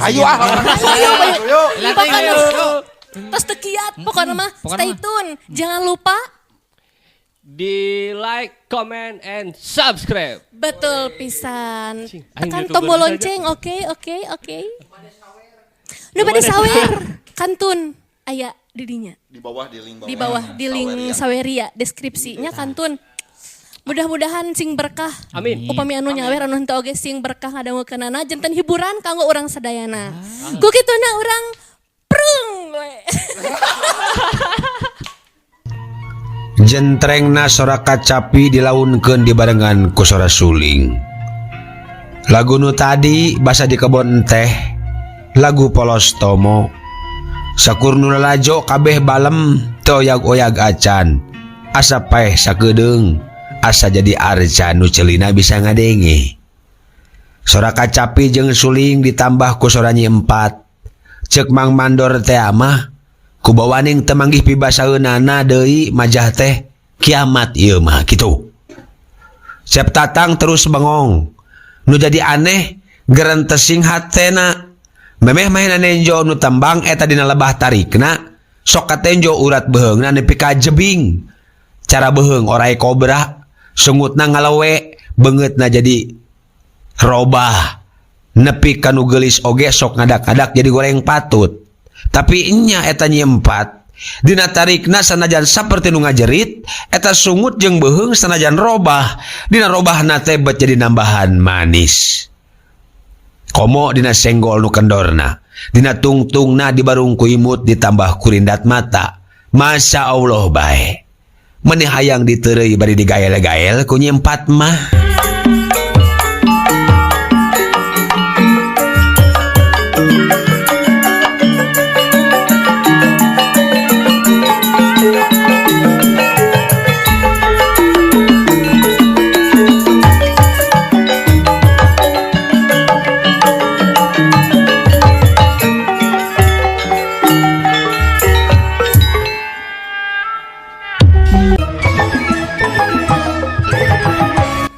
Ayo ah. Ayo, Ayo. Pokoknya tos teu kiat, pokoknya mah Pokoknya stay mah. tune. Jangan lupa Di like, comment, and subscribe. Betul pisan. Cing, aing Tekan YouTuber tombol saja. lonceng, oke, oke, oke. Nu bade sawer, kantun aya di dinya. Di bawah di link bawah. Di bawah di link Saweria. Saweria deskripsinya kantun. Mudah-mudahan sing berkah. Amin. Upami anu nyawer anu henteu oge sing berkah ngadangukeunana janten hiburan kanggo urang sadayana. Ku kituna urang prung we. Jentrengna sora kacapi dilaunkeun dibarengan ku sora suling. Lagu nu tadi basa di kebon teh, lagu polos tomo. Sakur nu lalajo kabeh balem teu oyag-oyag acan. Asa paeh sakedeung, asa jadi arca nu celina bisa ngadenge. Sora kacapi jeung suling ditambah ku sora Nyi Empat. Ceuk Mang Mandor teh mah kubawaning teu manggih pibasaeunana deui majah teh kiamat ieu mah kitu. Cep Tatang terus bengong. Nu jadi aneh gerentesing hatena. Memeh mahena nenjo nu tembang eta dina lebah tarikna sok katenjo urat beheungna nepi ka jebing. Cara beheung orai kobra, sungutna ngalewe, beungeutna jadi robah. Nepi ka nu geulis oge sok ngadak-ngadak jadi goreng patut. Tapi nya eta Nyi Empat dina tarikna sanajan saperti nu ngajerit, eta sungut jeung beuheung sanajan robah. Dina robahna teh bet jadi nambahan manis. Komo dina senggol nu kendorna, dina tungtungna dibarung ku imut ditambah kurindat mata. Masya Allah bae. Meni hayang diteureuy bari digael-gael ku Nyi Empat mah.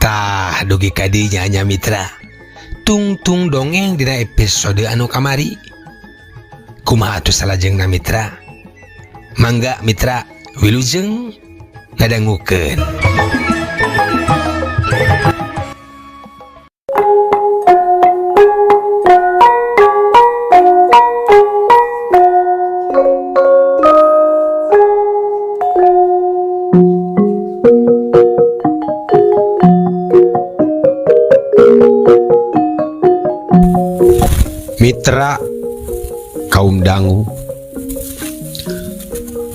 Tah dugi ka dinya nya mitra. Tungtung dongeng dina episode anu kamari. Kumaha atuh salajengna mitra? Mangga mitra wilujeng ngadangukeun. Mitra kaum dangu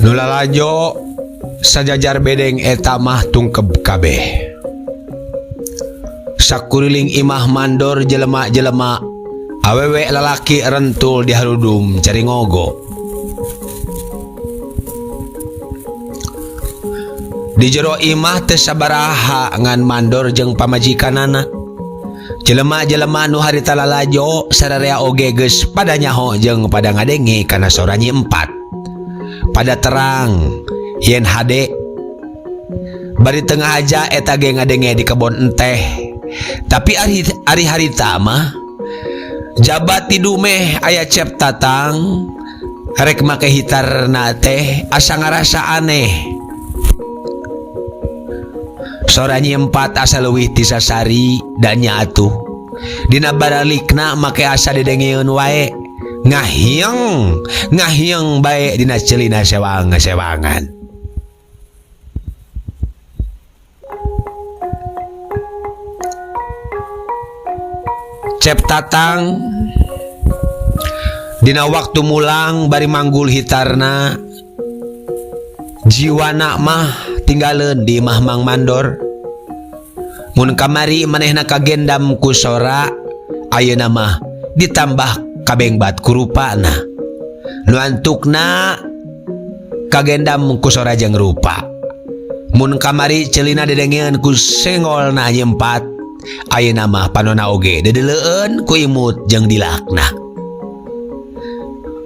nu lalajo sajajar bedeng eta mah tungkeb kabeh. Sakuriling imah mandor jelema-jelema awewe lalaki rentul di harudum cari ngogo. Di jero imah teu sabaraha ngan mandor jeung pamajikanana. Jelema-jelema nu harita lalajo sararea oge geus pada nyaho jeung pada ngadenge kana sora Nyi Empat. Pada terang yen hade bari tengah aja eta ge ngadenge di kebon enteh. Tapi ari harita mah jabat ti dumeh aya Cep Tatang rek make hitarna teh asa ngarasa aneh. Sora Nyi Empat asa leuwih ti sasari da nya atuh. Dina baralikna make asa didengeun wae. Ngahieng, ngahieng bae dina celina sewang-sewangan. Cep Tatang dina waktu mulang bari manggul hitarna jiwana mah tinggaleun di imah Mang Mandor. Mun kamari manehna kagendam ku sora, ayeuna mah ditambah kabengbat ku rupana. Nu antukna kagendam ku sora jeung rupa. Mun kamari celina dedengeun ku sengolna Nyi Empat, ayeuna mah panona oge dedeleueun ku imut jeung dilakna.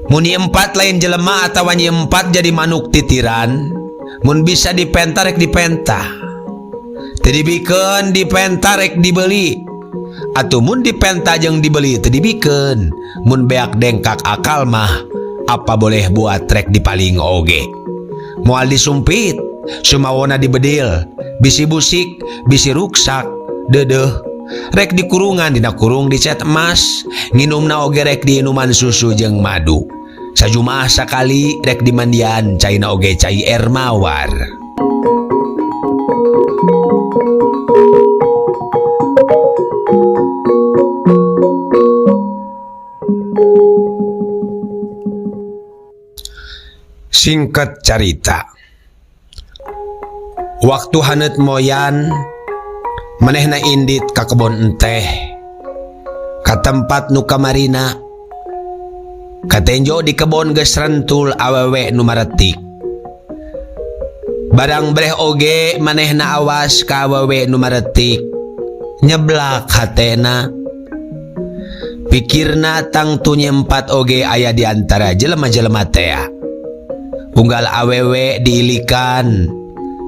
Mun Nyi Empat lain jelema atawa Nyi Empat jadi manuk titiran, mun bisa dipenta rek dipenta. Teu dibikeun dipenta rek dibeli. Atuh mun dipenta jeung dibeli teu dibikeun. Mun beak dengkak akal mah apa boleh buat rek dipaling oge. Moal disumpit, sumawona dibedil, bisi busik, bisi ruksak, deudeuh. Rek dikurungan dina kurung dicet emas, nginumna oge rek diinuman susu jeung madu. Sajumaah sakali rek dimandian caina oge cai air mawar. Singkat carita, waktu haneut moyan manehna indit ka kebon enteh, ka tempat nu kamarina. Katenjo di kebon geus rentul awewe nu maretik. Barang breh oge manehna awas ka awewe nu maretik, nyeblak hatena. Pikirna tangtu nyempat oge aya di antara jelema-jelema tea. Unggal awewe diilikan,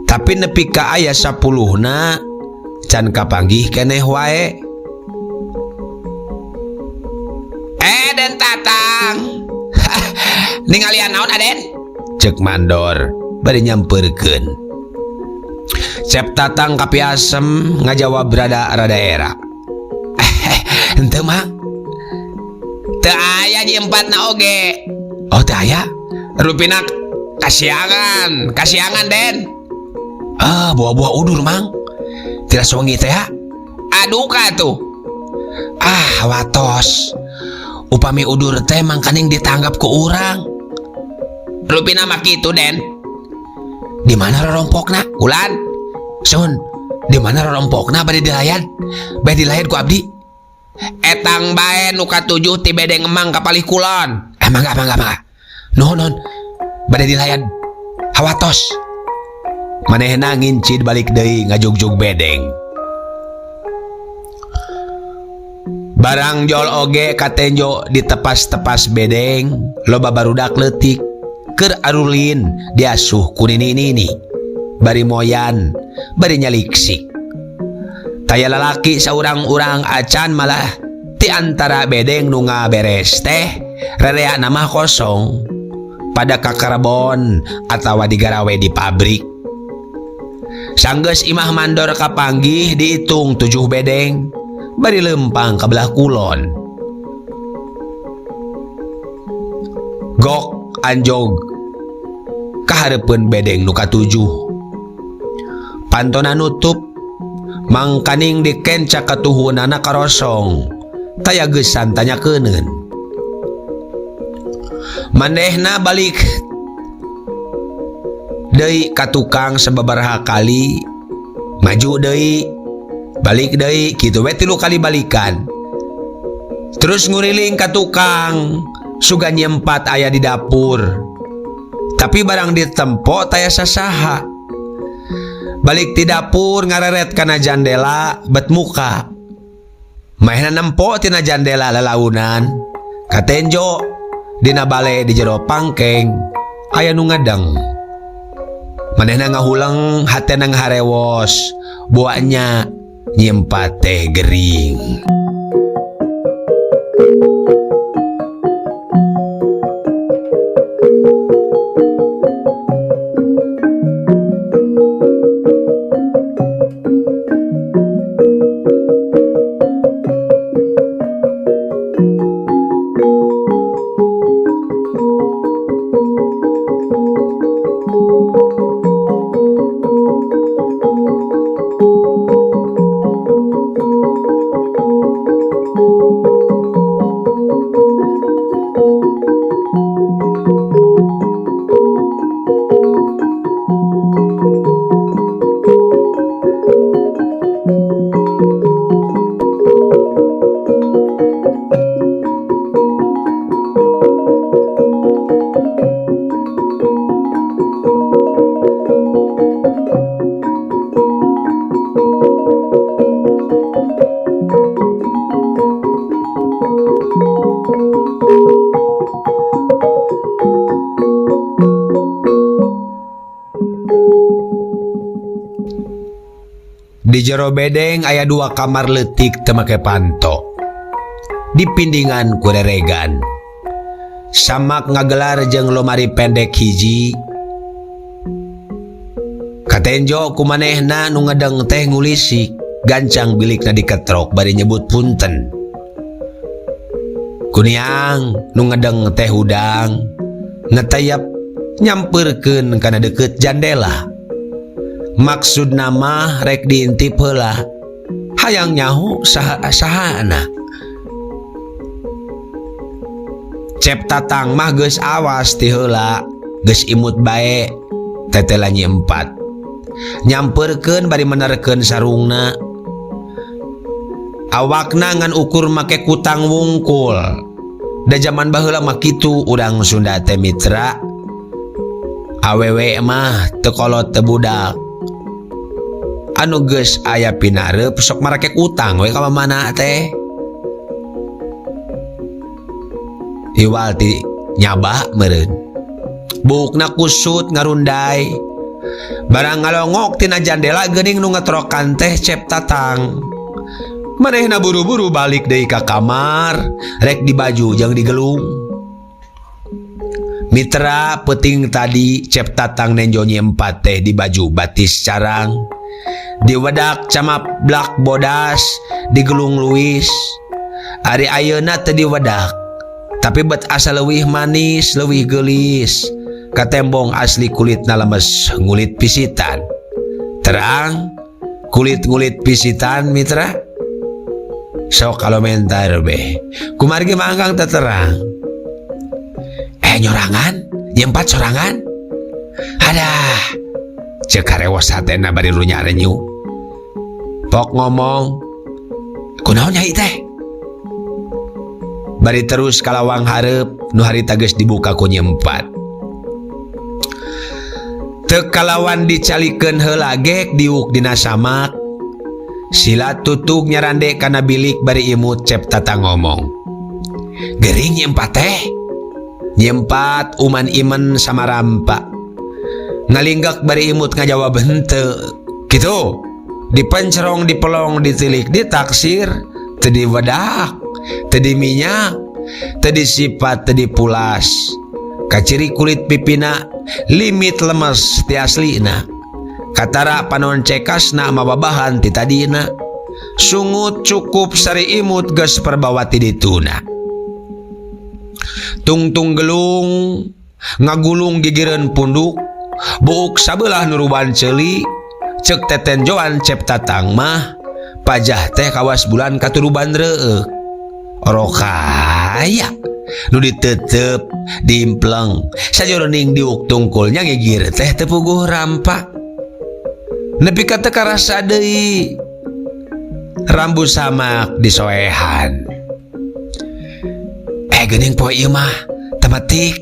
tapi nepi ka aya 10na can kapanggih keneh wae. Den Tatang. Ningalian naon Aden? Cek mandor bari nyamperkeun. Cep Tatang kapiasem ngajawab rada-rada era. Henteu mah. Teu aya nyempatna oge. Oh teu aya? Rupina kasiangan, kasiangan Den. Ah, buah-buah udur mang. Tidak sewengi teh ya? Aduh ka tuh. Ah, watos. Upami udur teh mangkaning ditanggap ku urang. Rupina mah kitu Den. Di mana rorompokna? Kulan. Sun, di mana rorompokna bade dilayan? Bade dilayan ku abdi. Etang bae nu katujuh ti bedeng emang ka palih kulon. Ah, mangga, mangga, mangga. Nuhun, nuhun. Bade dilayan. Hawatos. Manehna ngincid balik deui ngajugjug bedeng. Barang jol oge katenjo ditepas-tepas bedeng, loba barudak leutik keur arulin diasuh ku nini-nini. Bari moyan, bari nyaliksik. Taya lalaki saurang-urang acan malah ti antara bedeng nu ngaberes teh rereana mah kosong. Pada kakarbon atawa digarawe di pabrik. Sanggeus imah mandor kapanggih dihitung 7 bedeng, bari lempang ka belah kulon. Gok anjog kahareupeun bedeng nu katujuh. Pantona nutup, mangkaning dikenca katuhunana karosong, taya geusan tanyakeuneun. Manehna balik deui ka tukang sababaraha kali, maju deui, balik deui, kitu we 3 kali balikan. Terus nguriling ka tukang, sugan nyempat aya di dapur. Tapi barang ditempo taya sasaha. Balik ti dapur ngareret kana jandela bet muka. Manehna nempo tina jandela lalaunan. Katenjo dina bale di jero pangkeng aya nu ngadeng. Manehna ngahuleng hatena ngaharewos, buaknya nyimpat teh gering. Di jero bedeng aya dua kamar leutik teu make panto. Dipindingan ku reregan. Samak ngagelar jeung lomari pendek hiji. Katenjo ku manehna nu ngedeng teh ngulisik, gancang bilikna diketrok bari nyebut punten. Kuniang nu ngedeng teh hudang, ngetayap nyamperkeun kana deukeut jandela. Maksudna mah rek diintip heula, hayang nyaho saha sahana. Cep Tatang mah geus awas ti heula, geus imut bae tetela Nyi Empat. Nyamperkeun bari menerkeun sarungna. Awakna ngan ukur make kutang wungkul. Da jaman baheula mah kitu urang Sunda teh mitra. Awewe mah teu kolot teu budak. Anu geus aya pinareup sok marake kutang we ka mamana teh. Iwal ti nyaba meureun. Buukna kusut ngarundai. Barang ngalongok tina jandela geuning nu ngetrokan teh Cep Tatang. Manehna buru-buru balik deui ka kamar, rek dibaju jeung digelung. Mitra peuting tadi Cep Tatang nenjo Nyi Empat teh di baju batis carang. Diwedak camap blak bodas, digelung luis. Ari ayeuna teu diwedak, tapi bet asa leuwih manis, leuwih geulis. Katembong asli kulitna lemes ngulit pisitan. Terang kulit ngulit pisitan mitra. Sok kalomentar be. Kumargi mangkang teu terang. Nyorangan, Nyi Empat sorangan. Adah, ceuk karewos hatena bari runya-renyu. Pok ngomong, kunaon nyai teh? Bari terus kalawang hareup nu harita geus dibuka ku Nyi Empat. Teu kalawan dicalikeun heula gek diuk dina samak. Sila tutug nyarande kana bilik bari imut Cep Tatang ngomong. Gering Nyi Empat teh? Nyi Empat uman imen samarampa. Ngalinggak bari imut ngajawab henteu. Kitu. Dipencerong, dipelong, ditilik, ditaksir, teu diwedak, teu diminyak, teu disipat, teu dipulas. Kaciri kulit pipina limit lemes ti aslina. Katara panon cekasna mababahan ti tadina. Sungut cukup sari imut geus perbawa ti dituna. Tungtung gelung ngagulung gigireun punduk, buuk sabelah nuruban ceuli. Ceuk tetenjoan Cep Tatang mah pajah teh kawas bulan katuruban reueuk. Orokaya nu ditetep diimpleng sajoroning diuk tungkulnya ngigir teh teu puguh rampa. Nepi ka teu karasa deui rambu samak disoehan. Geuning poe ieu mah temetik.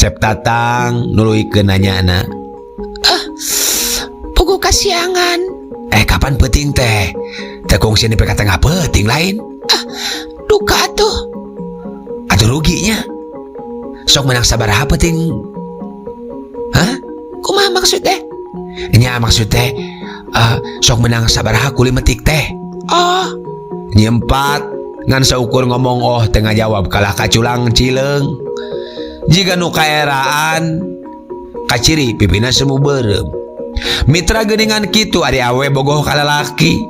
Cep Tatang nuluykeun nanyana. Puguh kasiangan. Kapan peuting teh? Teu kungsi nepi ka tengah peuting lain. Duka atuh. Atuh ruginya. Sok menang sabaraha peuting? Hah? Kumaha maksud teh? Nya maksud teh, sok menang sabaraha kuli metik teh. Oh. Nyi Empat ngan saukur ngomong oh teu ngajawab kalah kaculang cileung. Jiga nu kaeraan kaciri pipina semu beureum. Mitra geuningan kitu ari awe bogoh ka lalaki.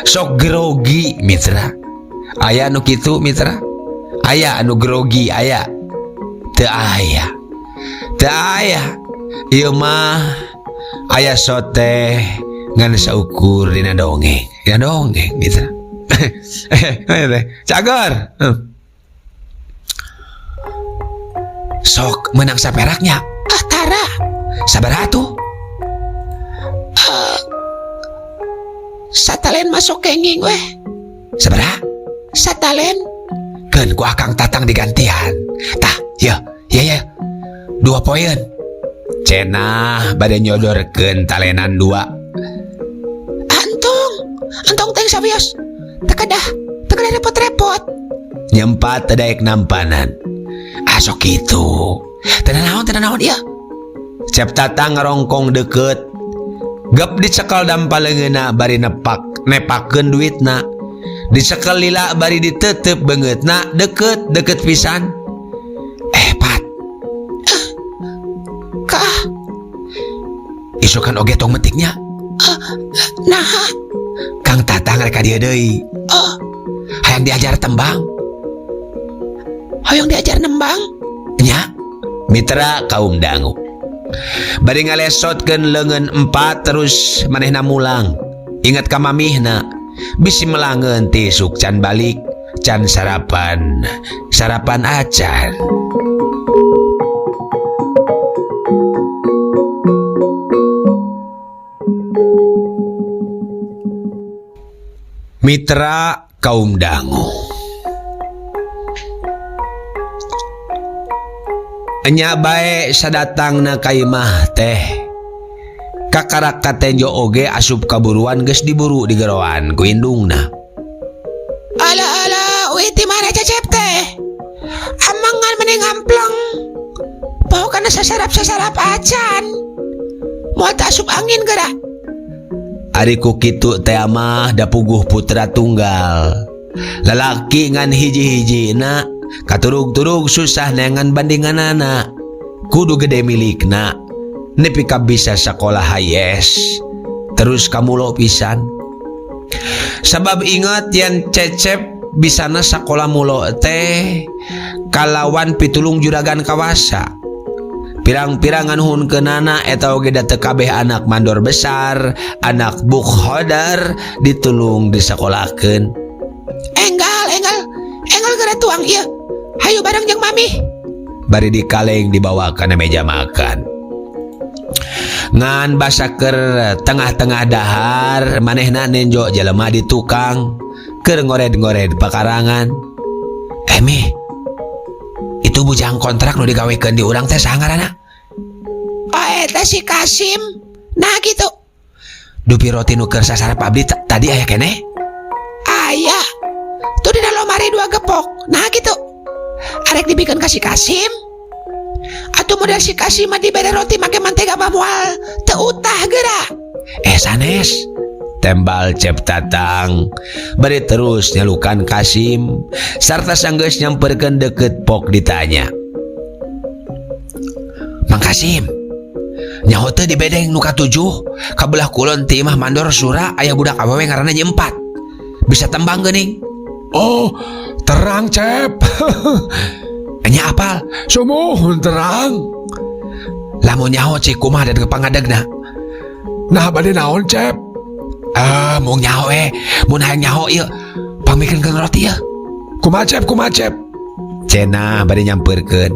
Sok grogi mitra. Aya nu kitu mitra? Aya anu grogi aya? Teu aya. Teu aya. Ieu mah aya sote ngan saukur dina dongeng. Dina dongeng mitra. Teh cager. Sok menang saperaknya. Ah, tara. Sabaraha tuh? Satalen masuk kenging weh. Sabaraha? Satalen. Keun ku Akang Tatang digantian. Tah, ya, ya, ya. 2 poin. Cenah bade nyodorkeun talenan 2. Antong, antong teh sawios. Tekedah, tekedah repot-repot. Nyempat teu daek nampanan. Asok kitu. Teu naon, teu naon ieu. Cep Tatang ngarongkong deukeut. Gep dicekel dampa leungeunna bari nepak nepakeun duitna. Dicekel lila bari diteuteup beungeutna deukeut deukeut pisan. Eh Pat. Kah? Isukan oge tong metiknya. Naha? Kang Tatang rek ka dieu deui. Oh, Hayang diajar tembang. Hoyong diajar nembang? Nya. Mitra kaum dangu. Bari ngalesotkeun leungeun Empat terus manehna mulang. Ingat ka mamihna. Bisi melangeun ti isuk can balik, can sarapan. Sarapan acan. Mitra kaum dangu. Enya bae sadatangna ka imah teh. Kakarak katenjo oge asup kaburuan geus diburu digeroan ku indungna. Alah alah, uih ti mana Cecep teh? Amangan meni ngampleng. Poho kana sasarap-sasarap acan. Moal teu asup angin geura. Ari ku kitu teh mah da puguh putra tunggal. Lalaki ngan hiji-hijina katurug-turug susah neangan bandinganana. Kudu gede milikna. Nepi ka bisa sakola hayes. Terus kamulo pisan. Sabab ingat yen Cecep bisana sakola mulo teh kalawan pitulung juragan kawasa. Pirang-pirang nganuhunkeunana eta oge da teu kabeh anak mandor besar, anak bukhodar ditulung disakolakeun. Enggal, enggal, enggal geura tuang ieu. Hayu bareng jeung mami. Bari dikaleng dibawa kana meja makan. Ngan basa keur tengah-tengah dahar manehna nenjo jelema di tukang keur ngored-ngored pakarangan. Eh mi, itu bujang kontrak nu digawekeun di urang teh saha ngaranna? Oh eta si Kasim. Nah gitu. Dupi roti nu keur sasarap abdi tadi aya keneh? Aya. Tuh dina lomari 2 gepok. Nah gitu. Arek dibikeun ka si Kasim. Atuh model si Kasim mah dibere roti make mantega bamual teu utah geura. Eh sanes. Tembal Cep Tatang bari terus nyalukan Kasim sarta sanggeus nyamperkeun deukeut pok ditanya. Mang Kasim, nyaho teu di bedeng nu katujuh kabelah kulon ti imah mandor Sura aya budak awewe ngaranna Nyi Empat. Bisa tembang geuning? Oh, terang Cep. Nya apal? Sumuhun terang. Lamun nyaho cik kumaha dan kepangadegna? Nah bade naon Cep? Mung nyaho mun hayang nyaho ieu pangmikeunkeun roti ieu. Kumaha Cep, kumaha Cep? Cenah bade nyampeurkeun.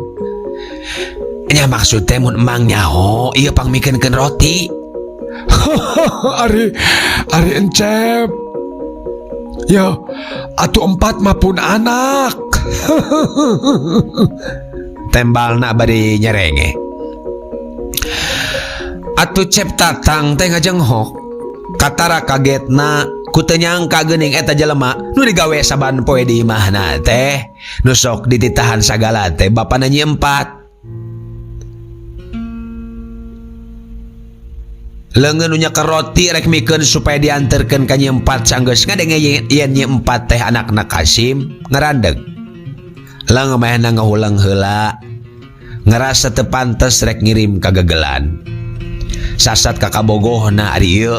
Nya maksud teh mun emang nyaho ieu pangmikeunkeun roti. Ari ari encep. Yo, atuh Empat mah pun anak. Tembalna bari nyerenge. Atuh Cep Tatang teh ngajenghok. Katara kagetna ku teu nyangka geuning eta jelema nu digawe saban poe di imahna teh nu sok dititahan sagala teh bapana Nyi Empat. Leungeun nu nyeker roti rek mikeun supaya dianterkeun ka Nyi Empat sanggeus ngadenge yen Nyi Empat teh anakna Kasim ngarandeg. Leungeun manehna ngahuleng heula ngarasa teu pantes rek ngirim ka gegelan. Sasat ka kabogohna ari ieu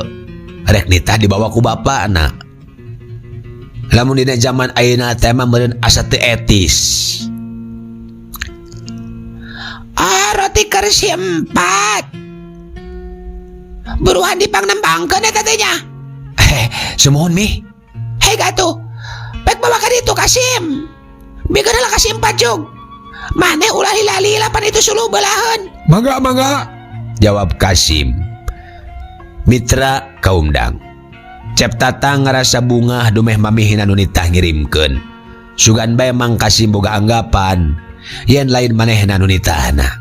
rek nitah dibawa ku bapana. Lamun dina zaman ayeuna teh mah meureun asa teu etis. Ah, roti keur si Empat. Buruan dipangnembangkeun eta teh nya. Sumuhun mi. Hei gatuh. Pek bawa ka ditu Kasim. Bikeun heula ka si Empat jug. Maneh ulah lila-lila pan itu suluh beullaheun. Mangga mangga. Jawab Kasim. Mitra kaum dang. Cep Tatang ngarasa bungah dumeh mamihina nu nitah ngirimkeun. Sugan bae Mang Kasim boga anggapan yen lain manehna nu nitahna.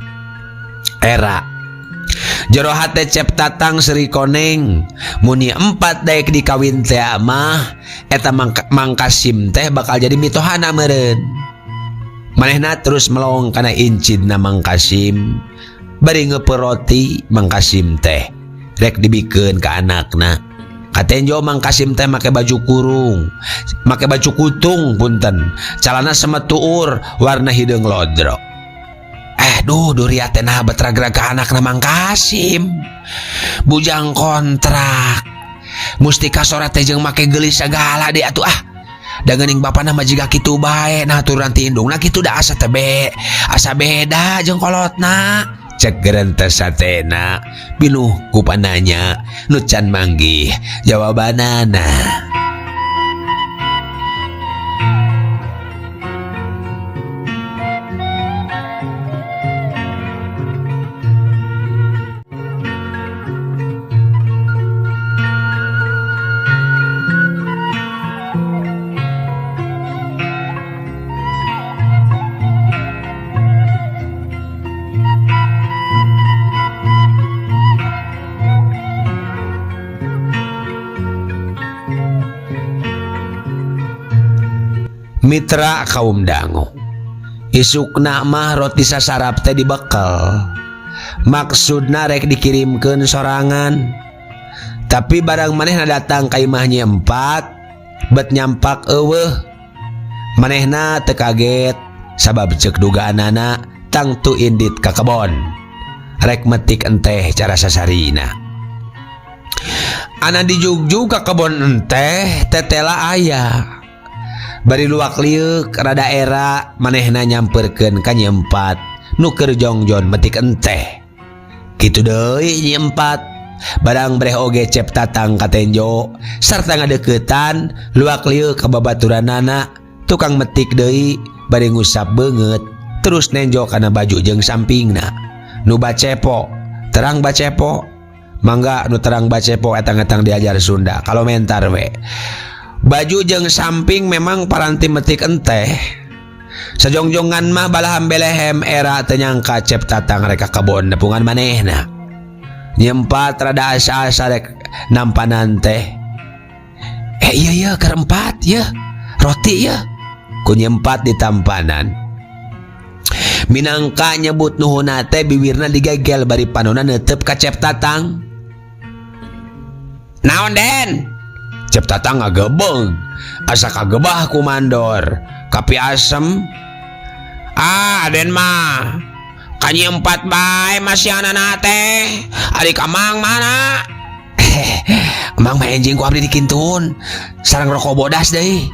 Era jero hate Cep Tatang seri koneng muni Empat daek dikawin teh mah eta Mang Kasim teh bakal jadi mitohana meureun. Manehna terus melong kana incidna Mang Kasim bari ngeupeut roti Mang Kasim teh. Rek dibikeun ka anakna. Katenjo Mang Kasim teh make baju kurung, make baju kutung punten, calana semetuur warna hideung lodro. Duh Duria teh nah bet ragrag ka anakna Mang Kasim. Bujang kontrak. Mustika sora teh jeung make geulis sagala deui atuh ah. Da geuning bapana mah jiga kitu bae, nah turunan ti indungna kitu da asa teh be, asa beda jeung kolotna. Cek gerentes satena pinuh ku pananya nu can manggih jawabanana. Mitra kaum dangu isukna mah roti sasarap teh dibekel maksudna rek dikirimkeun sorangan tapi barang manehna datang ka imah Nyi Empat bet nyampak eueuh manehna teu kaget sabab ceuk dugaanana tangtu indit ka kebon rek metik enteh cara sasarina. Ana dijugjug ka kebon enteh tetela aya bari luak liuk rada era manehna nyamperkeun ka Nyi Empat nu keur jongjon metik enteh. Kitu deui Nyi Empat barang breh oge Cep Tatang katenjo sarta ngadeuketan luak liuk ka babaturanana tukang metik deui bari ngusap beungeut terus nenjo kana baju jeung sampingna nu bacepo terang bacepo mangga nu terang bacepo etang-etang diajar Sunda kalau mentar we. Baju jeung samping memang paranti metik enteh. Sajongjongan mah balaham belehem era teu nyangka Cep Tatang rek ka kebon nepungan manehna. Nyi Empat rada asa-asa rek nampanan teh. Iya iya keur empat yeuh roti yeuh ku Nyi Empat ditampanan. Minangka nyebut nuhunna teh biwirna digegel bari panonna neuteup ka Cep Tatang. Naon Den? Cep Tatang ngagebeng asa kagebah ku mandor kapi asem. Ah Den mah ka Nyi Empat bae masihanana teh ari ka Mang mana? Mang mah enjing ku abdi dikintun sareng rokok bodas deui.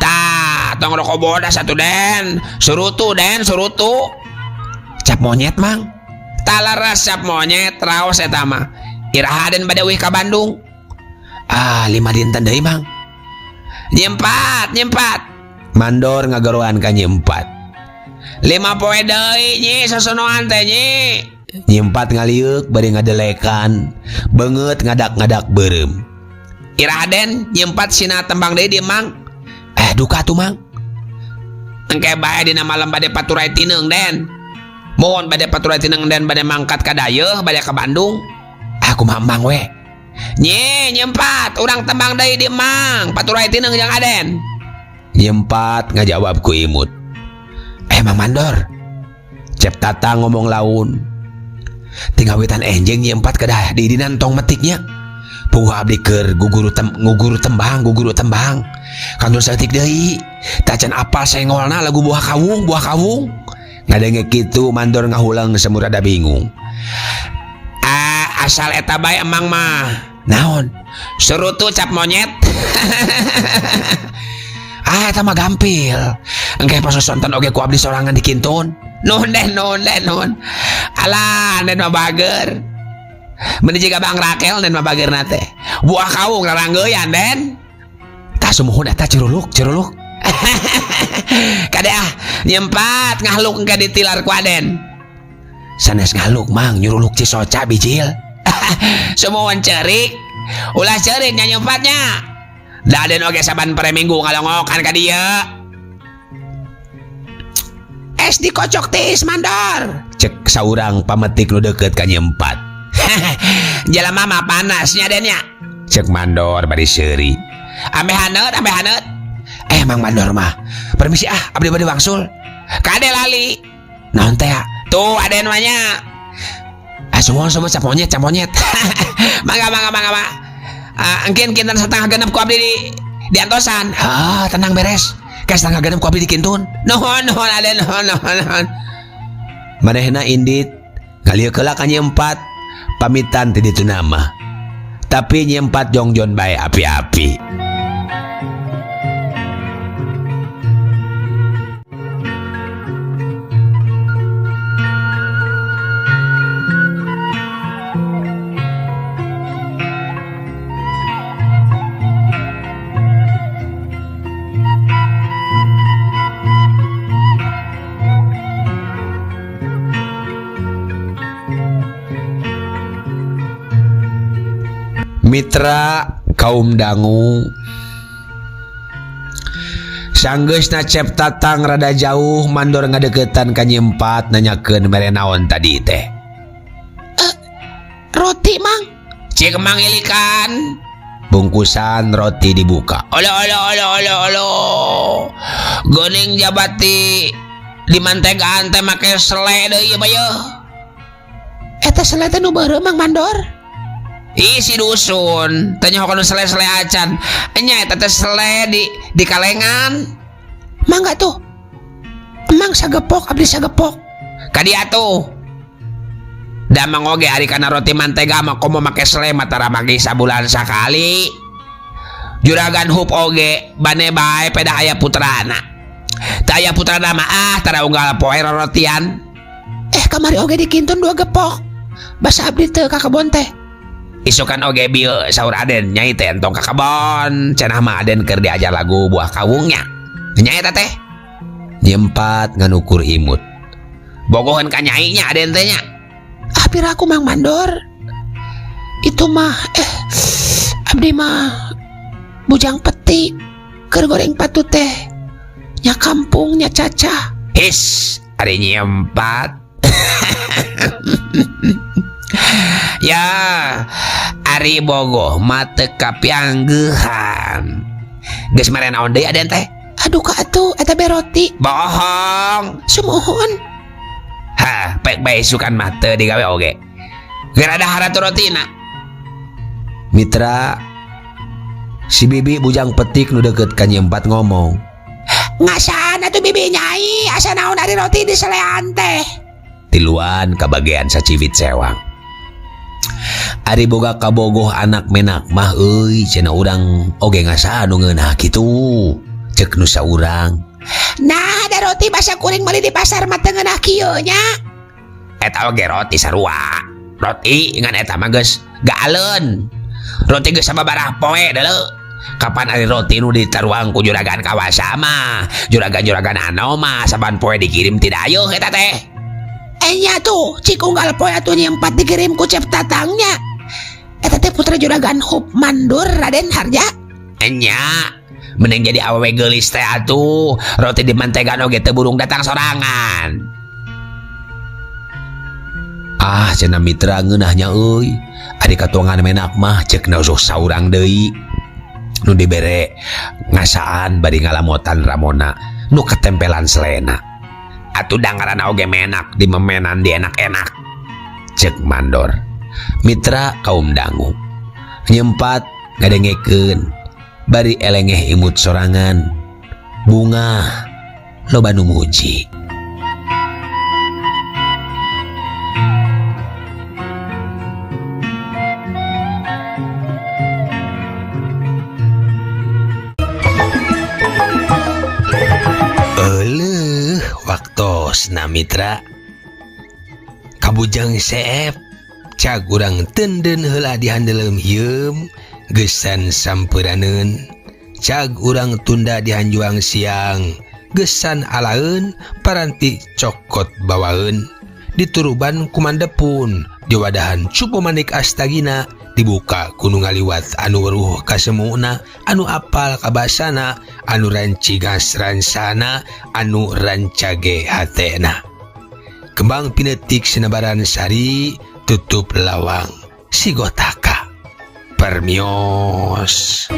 Tah tong rokok bodas atuh Den surutu Den surutu cap monyet Mang talaras cap monyet raos eta mah iraha Den bade uih ka Bandung. Ah 5 dinten deui Mang. Nyi Empat, Nyi Empat. Mandor ngageroan ka Nyi Empat. 5 poe deui nyi sosonoan teh nyi. Nyi Empat ngaliuk bari ngadelekan, beungeut ngadak-ngadak beureum. Iraha Den Nyi Empat sina tembang deui di Mang. Duka atuh Mang. Engke bae dina malam bade paturai tineung Den. Mohon bade paturai tineung Den bade mangkat ka dayeuh bade ka Bandung. Ah kumaha Mang we. Nyi, Nyi Empat, urang tembang deui di Mang, paturai tineung jeung Aden. Nyi Empat ngajawab ku imut. Mang Mandor. Cep Tatang ngomong laun. Tingawitan enjing Nyi Empat kedah di dinan tong metiknya. Puguh abdi keur nguguru tembang, guguru tembang. Kantun saeutik deui. Tacan apal sengolna lagu buah kawung, buah kawung. Ngadenge kitu Mandor ngahulang semurada bingung. Ah, asal eta bae emang mah. Naon? Surutu cap monyet. Ah, eta mah gampil. Engke pas sonten oge ku abdi sorangan dikintun. Nuhun Den, nuhun Den, nuhun. Alah, Den mah bager. Meuni jiga Bang Rakel Den mah bagerna teh. Buah kawung raranggeyan Den. Tah sumuhun eta curuluk, curuluk. Kade ah, Nyi Empat ngahluk engke ditilar ku Aden. Sanes ngahluk Mang, nyuruluk cisoca bijil. Sumuhun ceurik. Ulah ceurik nya Nyi Empatnya. Da Aden oge saban pere minggu ngalongokan ka dieu. Es dikocok tiis Mandor. Cek saurang pametik nu deukeut ka Nyi Empat. Jelema mah panas nya Den nya. Cek Mandor bari seuri. Ameh haneut, ameh haneut. Mang Mandor mah. Permisi ah, abdi bade wangsul. Kade lali. Naon teh? Tuh Aden mah nya. Sumuhun sumuhun cap monyet cap monyet. Mangga mangga mangga mangga. Engkin kinten setengah genep ku abdi di diantosan. Ah, tenang beres. Ke setengah genep ku abdi dikintun. Nuhun nuhun Aden nuhun nuhun nuhun. Manehna indit ngalieu heula ka Nyi Empat pamitan ti ditu nama. Tapi Nyi Empat jongjon bae api-api. Mitra kaum dangu sanggeusna Cep Tatang rada jauh mandor ngadeukeutan ka Nyi Empat nanyakeun mere naon tadi teh. Roti mang. Cik mang ilikan. Bungkusan roti dibuka. Olo olo olo olo olo. Geuning jabati di mantegaan teh make sele deui ieu mah yeuh. Eta sele teh nu beureum Mang Mandor. Ih si dusun, teh nyaho kana sele-sele acan. Nya eta teh sele di kalengan. Mangga tuh. Emang sagepok abdi sagepok. Ka dieu atuh. Da mang oge ari kana roti mantega mah komo make sele mah tara magi sabulan sakali. Juragan Hup oge bane bae peda aya putrana. Teu aya putrana mah ah tara unggal poe rorotian. Kamari oge dikintun 2 gepok. Basa abdi teu ka kebon teh. Isukan oge bieu saur Aden nyai teh entong ka kebon. Cenah mah Aden keur diajar lagu buah kawungnya. Nyai eta teh. Nyi Empat nganukur imut. Bogoheun ka nyai nya Aden teh nya. Ah piraku Mang Mandor. Itu mah abdi mah bujang peti keur goreng patu teh. Nya kampung nya cacah. His, ari Nyi Empat. Ya, ari bogoh mah teu kapianggeuhan. Geus mere naon deui Aden teh? Aduh ka atuh eta be roti. Bohong. Sumuhun. Hah, pek bae isukan mah teu digawe oge. Geura dahar atuh rotina. Mitra si bibi bujang petik nu deukeut ka Nyi Empat ngomong. Ngasaan atuh bibi nyai asa naon ari roti di selean teh. Tiluan kabagean saciwit sewang. Ari boga kabogoh anak menak mah euy cenah urang oge ngasaan nu ngeunah kitu. Ceuk nu saurang. Nah, ada roti basa kuring meuli di pasar mah teu ngeunah kieu nya. Eta oge roti sarua. Roti ngan eta mah geus gaaleun. Roti geus sababaraha poe deuleu. Kapan ari roti nu ditaruang ku juragan kawasa mah, juragan-juragan ano mah saban poe dikirim ti dayeuh eta teh. Enya tuh, cik unggal poe atuh Nyi Empat dikirim ku Cep Tatangnya. Eta teh putra juragan Hup Mandur Raden Harja. Enya, mending jadi awewe geulis teh atuh, roti di mantegan oge teu burung datang sorangan. Ah, cenah mitra ngeunahnya euy. Ari katuangan menak mah ceuk na sok saurang deui. Nu dibere ngasaan bari ngalamotan ramona nu ketempelan selena. Atuh dangaran oge menak di memenan di enak-enak. Ceuk Mandor. Mitra kaum dangu. Nyi Empat ngadengekeun bari elengeh imut sorangan. Bunga loba nu muji. Euleuh waktosna mitra. Kabujang seep cag urang tenden heula di handeuleum hieum geusan sampeunaneun. Cag urang tunda di hanjuang siang geusan alaeun paranti cokot bawaeun. Dituruban kumandepun diwadahan cupu manik astagina dibuka ku nu ngaliwat anu weruh kasemuna anu apal kabasana anu rancigas ransana anu rancage hatena. Kembang pinetik sinebaran sari tutup lawang sigotaka permios.